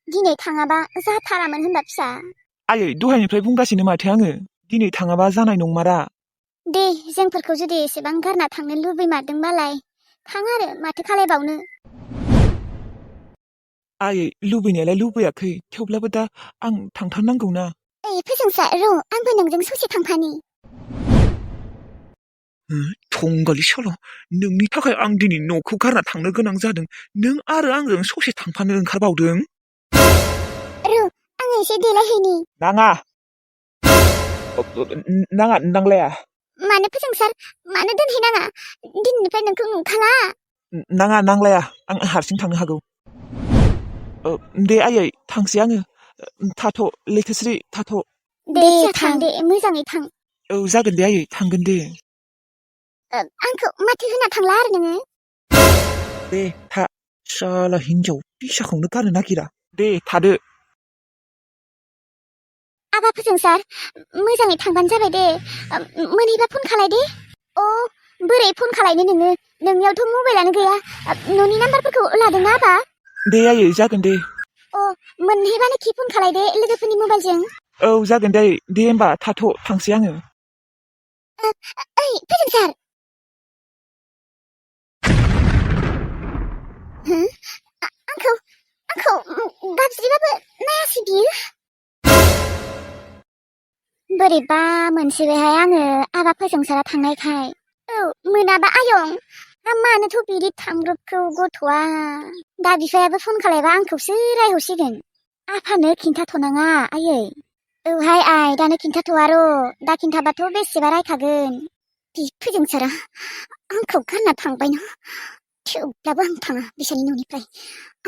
दिनै थाङाबा जाथारामोन होनबा फिसा। आयै दहायनिफ्राय बुंगासिनो माथो आङो दिनै थाङाबा जानाय नंमारा। दे जोंफोरखौ जुदि एसेबां गारना थांनो लुबैमारदोंबालाय थां आरो माथो खालायबावनो। आयै लुबैनायालाय लुबैयाखै थेवब्लाबो दा आं थांथारनांगौ ना। ओइ फोजोंसा र' आंबो नोंजों ससे थांफानि। थंगालि सल' नोंनि थाखाय आं दिनै न'खौ गारना थांनो गोनां जादों नों आरो आंजों ससे थांफानो ओंखारबावदों। र' आं एसे देलायहैनि। नाङा नांलाया। मानो फोजोंसार मानो दोनहैनाङा दिनैनिफ्राय नोंखौ नुखाला। नांलाया आं हारसिं थांनो हागौ। दे आयै थांसै आङो। थाथ' लैथोस्रि थाथ'। दे थां दे मोजाङै थां। औ जागोन दे आयै थांगोन दे। आंखौ माथो होना थांला आरो नोङो। दे था साला हिनजाव फिसाखौनो गारनो नागिरा दे थादो। आबा फोजोंसार मोजाङै थांबानो जाबाय दे। मोनहैबा फन खालाय दे। अ बोरै फन खालायनो नोङो नोंनियावथ' मबाइलानो गैया। न'नि नाम्बारफोरखौ लादोंना आबा? दे आयै जागोन दे। अ मोनहैबानो खि फन खालाय दे लोगोफोरनि मबाइलजों। औ जागोन दे दे होमबा थाथ' थांसै आङो। ओइ फोजोंसार आंखौ गाबज्रिबाबो नायासै बियो। बोरैबा मोनसेबायहाय आङो आबा फोजोंसारा थांनायखाय। औ मोनाबा आयं मानोथ' बिदि थांब्रबखौ गथ'आ। दा बिफायाबो फन खालायबा आंखौसो रायहरसिगोन। आफानो खिन्थाथ'नाङा आयै। औहाय आइ दानो खिन्थाथ'आ र' दा खिन्थाबाथ' बेसेबा रायखागोन। बि फोजोंसारा आंखौ गारना थांबाय ना थेवब्लाबो आं थाङा बिसोरनि न'निफ्राय।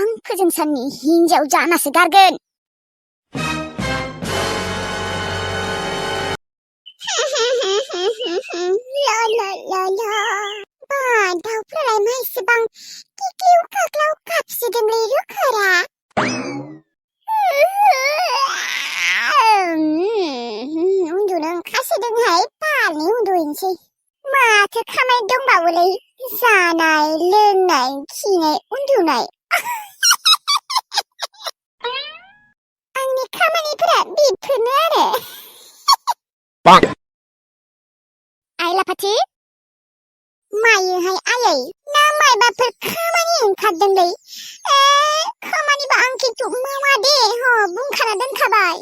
आं फोजोंसारनि हिनजाव जानासो गारगोन। दाउफ्रालाय मा एसेबां किक्लिउ काक्लाउ गाबसोदोंलै रोखोरा। उन्दुनो ओंखारसोदोंहाय बालनि उन्दुहैनोसै। माथो खामानि दंबावोलै जानाय लोंनाय खिनाय उन्दुनाय। आंनि खामानिफोरा बेफोरनो आरो। आइ लाफाथि मायोहाय आयै ना मायबाफोर खामानि ओंखारदोंलै। खामानिबा आं खिन्थु मावा दे बुंखाना दोनखाबाय।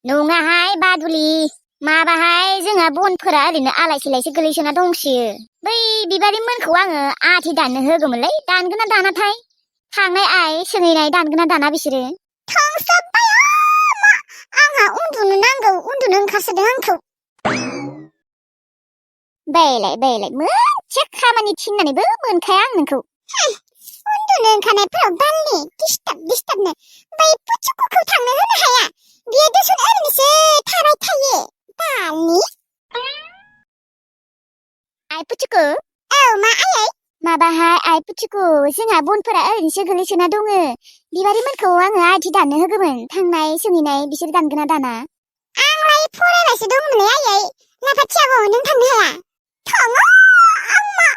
नङाहाय बादुलि माबाहाय जोंहा बनफोरा ओरैनो आलाय सिलायसो गोलैसोना दंसोयो। बै बिबारि मोनखौ आङो आधि दाननो होगौमोनलै दानगोना दानाथाय। थांनाय आइ सोङैनाय दानगोना दाना बिसोरो। आंहा उन्दुनो नांगौ उन्दुनो ओंखारसोदों आंखौ। बेलाय मोनसे खामानि थिननानैबो मोनखाया आं नोंखौ। उन्दुनो ओंखारनायफोराव बालनि दिस्टार्बनो बै पुचुकुखौ थांनो होनो हाया। बियो दसन ओरैनोसो थाबाय थायो बालनि। आइ पुचुकु औ मा आयै माबाहाय आइ पुचुकु जोंहा बनफोरा ओरैनोसो गोलैसोना दङो। बिबारिमोनखौ आङो आधि दाननो होगौमोन थांनाय सोङैनाय बिसोर दानगोना दाना। आंलाय फरायबायसो दंमोनलै आयै लाफाथियाबो नों थांनो हाया। थाङा आंमा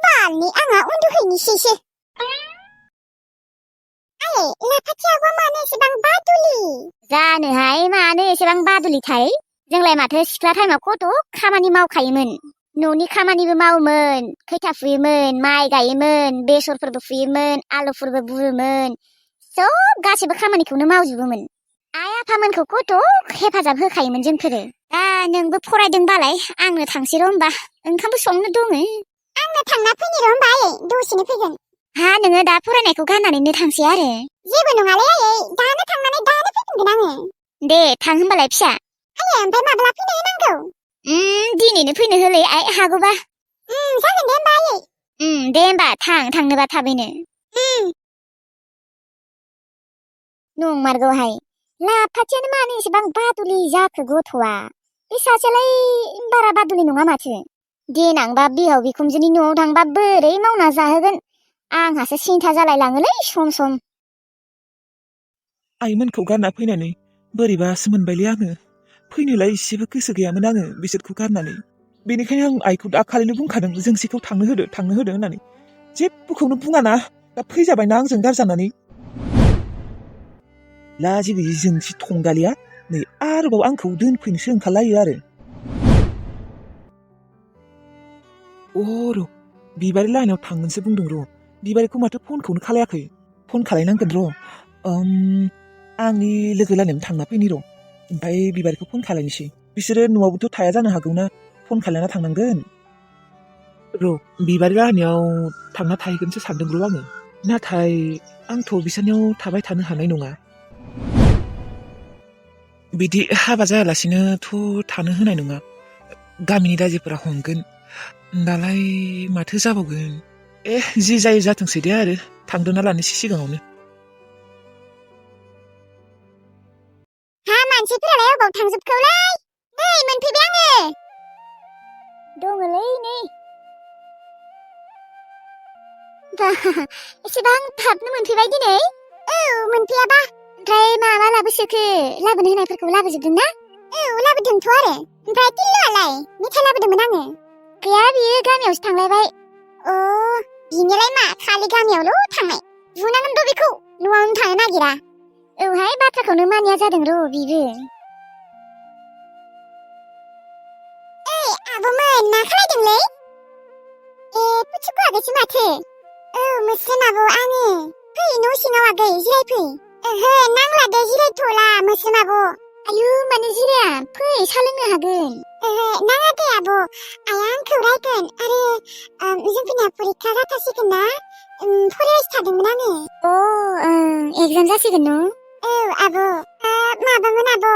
बालनि आंहा उन्दुहैनोसैसो। आयै लाफाथियाबो मानो एसेबां बादुलि? जानोहाय मानो एसेबां बादुलिथाय जोंलाय माथो सिख्ला टाइमाव खथ' खामानि मावखायोमोन। न'नि खामानिबो मावोमोन खैथा फुयोमोन माइ गायोमोन बेसरफोरबो फुयोमोन आलुफोरबो बुरोमोन सब गासैबो खामानिखौनो मावजोबोमोन। आइ आफामोनखौ खथ' हेफाजाब होखायोमोन जोंफोरो। दा नोंबो फरायदोंबालाय आंनो थांसै र' होमबा ओंखामबो संनो दङो। आंनो थांना फैनि र' होमबा आयै दसेनो फैगोन। हा नोङो दा फरायनायखौ गारनानैनो थांसै आरो? जेबो नङालै आयै दानो थांनानै दानो फैफिनगोन आङो। दे थां होमबालाय फिसा। आयै ओमफ्राय माब्ला फैनो होनांगौ? दिनैनो फैनो होलै आइ हागौबा। जागोन दे होमबा आयै। दे होमबा थांनोबा थाबैनो। नंमारगौहाय लाफाथियानो मानो एसेबां बादुलि जाखो गथ'आ। बे सासेयालाय बारा बादुलि नङा माथो। देनांबा बिहाव बिखुनजोनि न'आव थांबा बोरै मावना जाहोगोन आंहासो सिन्था जालाय लाङोलै सम सम। आइमोनखौ गारना फैनानै बोरैबासो मोनबायलै आङो। फैनोलाय एसेबो गोसो गैयामोन आङो बिसोरखौ गारनानै। बेनिखायनो आं आइखौ दाखालिनो बुंखादों जोंसेखौ थांनो होदो होदो। होननानै जेबोखौनो बुङाना दा फैजाबायना आंजों गारजानानै। लाजि गैयि जोंसि थंगालिया नै आरोबाव आंखौ दोनफैनोसो ओंखारलायो आरो र' बिबारि लाइनाव थांगोनसो बुंदों र' बिबारिखौ माथो फनखौनो खालायाखै फन खालायनांगोन र' आंनि लोगो लायनायाव थांना फैनि र' ओमफ्राय बिबारिखौ फन खालायनोसै बिसोरो न'आवबोथ' थाया जानो हागौना फन खालायना थांनांगोन र' बिबारि लाहानियाव थांना थाहैगोनसो सानदों र' आङो नाथाय आंथ' बिसोरनियाव थाबाय थानो हानाय नङा बिदि हाबा जायालासिनोथ' थानो होनाय नङा गामिनि रायजोफोरा हमगोन दालाय माथो जाबावगोन जि जायो जाथोंसै दे आरो थांदोना लानोसै सिगाङावनो हा मानसिफोरालाय अबाव थांजोबखौलाय नै मोनफैबाय आङो दङलै नै एसेबां थाबनो मोनफैबाय दिनै मोनफैयाबा ओमफ्राय माबा लाबोसोखो लाबोनो होनायफोरखौ लाबोजोबदों ना लाबोदोंथ' आरो ओमफ्राय तिल्लुआलाय मेथाइ लाबोदोंमोन आङो गैया बियो गामियावसो थांलायबाय बिनिलाय मा खालि गामियावल' थांनाय बुनांगोनथ' बेखौ न'आवनो थानो नागिरा औहाय बाथ्राखौनो मानिया जादों र' बिबो आब'मोन मा खालायदोंलै पुचुकु आगैसो माथो मोस्रोन आब' आङो फै न' सिङाव आगै जिरायफै ओहो नांला दे जिरायथ'ला मोस्रोन आब' आयु मानो जिराया फै सा लोंनो हागोन नाङा दे आब' आइया आंखौ रायगोन आरो जोंफोरनिया परिखा जाथारसिगोन ना फरायबायसो थादोंमोन आङो एगजाम जासिगोन न' आब' माबामोन आब'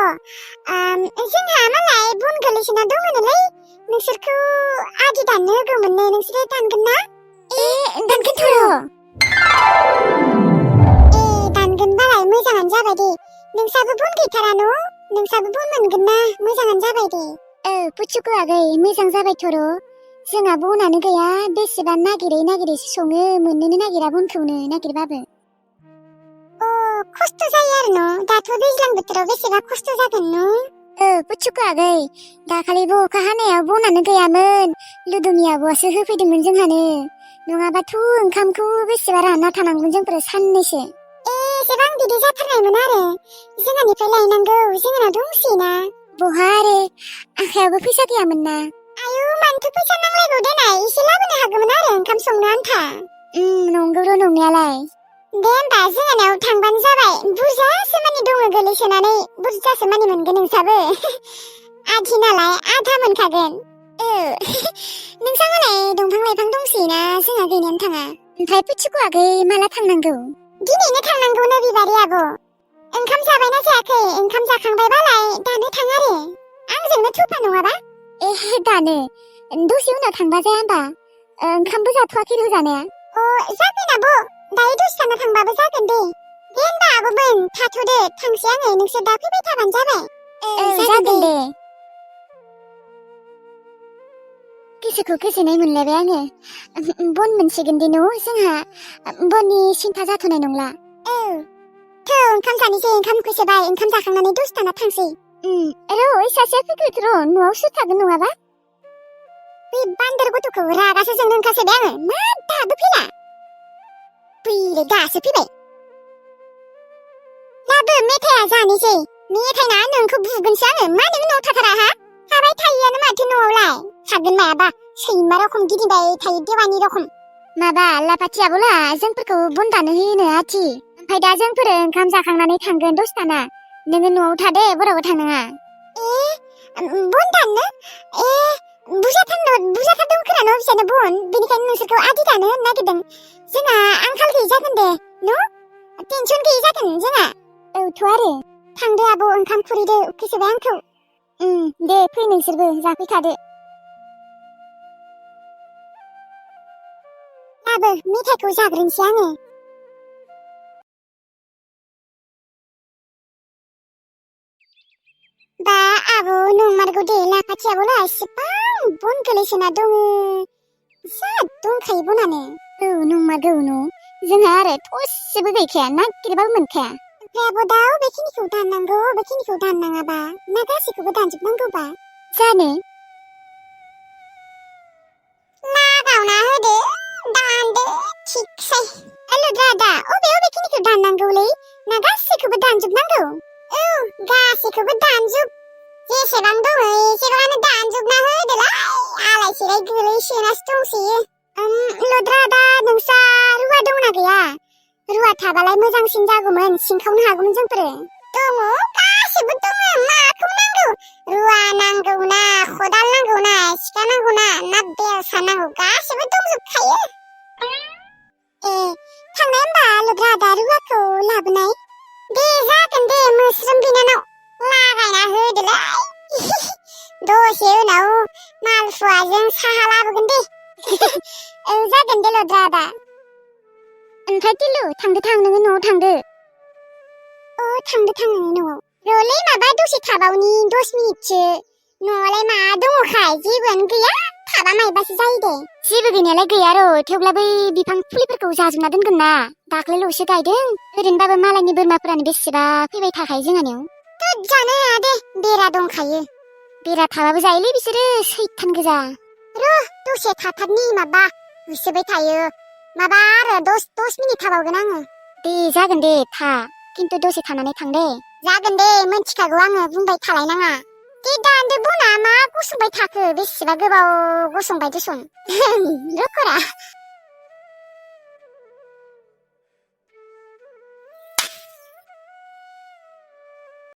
जोंहा मालाय बन गोलैसोना दङनोलै नोंसोरखौ आदि दाननो होगौमोननो नोंसोरो दानगोन ना दानगोनथ' र' दानगोनबालाय मोजाङानो जाबाय दे नोंसाबो बन गैथारा न' नोंसाबो बन मोनगोन ना मोजाङानो जाबाय दे पुचुकु आगै मोजां जाबायथ' र' जोंहा बनानो गैया बेसेबां नागिरैसो सङो मोननोनो नागिरा बनखौनो नागिरबाबो खस्थ' जायो आरो न' दाथ' दैज्लां बोथोराव बेसेबा खस्थ' जागोन न' पुचुकु आगै दाखालिबो अखा हानायाव बनानो गैयामोन लुदुमि आब'आसो होफैदोंमोन जोंहानो नङाबाथ' ओंखामखौ बेसेबा रानना थानांगौमोन जोंफोर साननैसो एसेबां बिदि जाथारनायमोन आरो जोंहानिफ्राय लायनांगौ जोंहानाव दंसैना बहा आरो आखायावबो फैसा गैयामोन ना आयु मानोथो फैसा नांलायगौ देनाय एसे लाबोनो हागौमोन आरो ओंखाम संनो आन्था नंगौ र' नंनायालाय दे होमबा जोंहानाव थांबानो जाबाय बुरजासो मानि दङ गोलैसोनानै बुरजासो मानि मोनगोन नोंसाबो आधि नालाय आधा मोनखागोन नोंसाङालाय दंफां लाइफां दंसैना जोंहा गैनायानो थाङा ओमफ्राय पुचुकु आगै माला थांनांगौ दिनैनो थांनांगौनो बिबारि आब' ओंखाम जाबायना जायाखै ओंखाम जाखांबायबालाय दानो थां आरो आंजोंनो थुफा नङाबा दानो दसे उनाव थांबा जाया होमबा ओंखामबो जाथ'वाखै र' जानाया जागोन आब' दायो दसे थाना थांबाबो जागोन दे होमबा आब'मोन थाथ'दो थांसै आङो नोंसोर दा फैबाय थाबानो जाबाय जागोन दे गोसोखौ गोजोननाय मोनलायबाय आङो बन मोनसिगोन दे न' जोंहा बननि सिन्था जाथ'नाय नंला ओंखाम जानोसै ओंखामखौ सोबाय ओंखाम जाखांनानै दसे थाना थांसै र' सासेया फैग्रोथ' र' न'आव सोर थागोन नङाबा बै बान्दर गथ'खौ रागासो जोंनो ओंखारसोबाय आङो मा दाबो फैला फैलै दासो फैबाय लाबो मेथाइया जानोसै मेथाइ ना नोंखौ बुगोनसो आङो मा नों न'आव थाथारा हा थाबाय थायोआनो माथो न'आवलाय थागोन मायाबा सैमा रखम गिदिंबाय थायो देवानि रखम माबा लाफाथियाबोला जोंफोरखौ बन दानो होयोनो आथि ओमफ्राय दा जोंफोरो ओंखाम जाखांनानै थांगोन दसे थाना नोङो न'आव थादे बोरावबो थांनाङा बन दाननो बुरजाथार दं खोना न' बिसोरनो बन बेनिखायनो नोंसोरखौ आदि दानो होनो नागिरदों जोंहा आंखाल गैयि जागोन दे न' टेनसन गैयि जागोन जोंहा औथ' आरो थांदो आब' ओंखाम खुरैदो उखैसोबाय आंखौ दे फै नोंसोरबो जाफैखादो लाबो मेथाइखौ जाग्रोनोसै आङो बा आब' नंमारगौ दे लाफाथियाबोला एसेबां बन गोलैसोना दङ जा दंखायो बनानो नंमारगौ न' जोंहा आरो थसेबो गैखाया नागिरबाबो मोनखाया ओमफ्राय आब' दा अबेखिनिखौ दाननांगौ अबेखिनिखौ दाननाङाबा ना गासैखौबो दानजोबनांगौबा जानो लागावना होदो दानदो थिगसै लुद्रादा अबे खिनिखौ दाननांगौलै ना गासैखौबो दानजोबनांगौ औ गासैखौबो दानजोब जेसेबां दङ एसेबांनो दानजोबना होदोलाय आलाय सिलाय गोलैसोनासो दंसोयो लुद्रादा नोंसा रुवा दंना गैया रुवा थाबालाय मोजांसिन जागौमोन सिंखावनो हागौमोन जोंफोरो दङ गासिबो दङ माखौ नांगौ रुवा नांगौना खदाल नांगौना सिखा नांगौना ना बेलसा नांगौ गासिबो दंजोबखायो थांनाय होमबा लुद्रादा रुवाखौ लाबोनाय दे जागोन दे मोस्रोम बिनानाव लागायना होदोलाय दसे उनाव मालफुवाजों साहा लाबोगोन दे जागोन दे लुद्रादा ओमफ्राय दिलु थांदो नोङो न'आव थांदो थांदो न'आव र'लै माबा दसे थाबावनि 10 मिनिटसो न'आवलाय मा दङखाय जेबोआनो गैया थाबा मायबासो जायो दे जेबो गैनायालाय गैया र' थेवब्लाबो बिफां फुलिफोरखौ जाजोबना दोनगोन ना दाख्लैल'सो गायदों ओरैनोबाबो मालायनि बोरमाफोरानो बेसेबा फैबाय थाखायो जोंहानियाव जानो हाया दे बेरा दंखायो बेरा थाबाबो जायोलै बिसोरो सैथान गोजा र' दसे थाथारनि माबा होसोबाय थायो माबा आरो 10 मिनिट थाबावगोन आङो दे जागोन दे था खिन्थु दसे थानानै थां दे जागोन दे मोनथिखागौ आङो बुंबाय थालायनाङा दे दानदो बना मा गसंबाय थाखो बेसेबा गोबाव गसंबाय दिसं रुखरा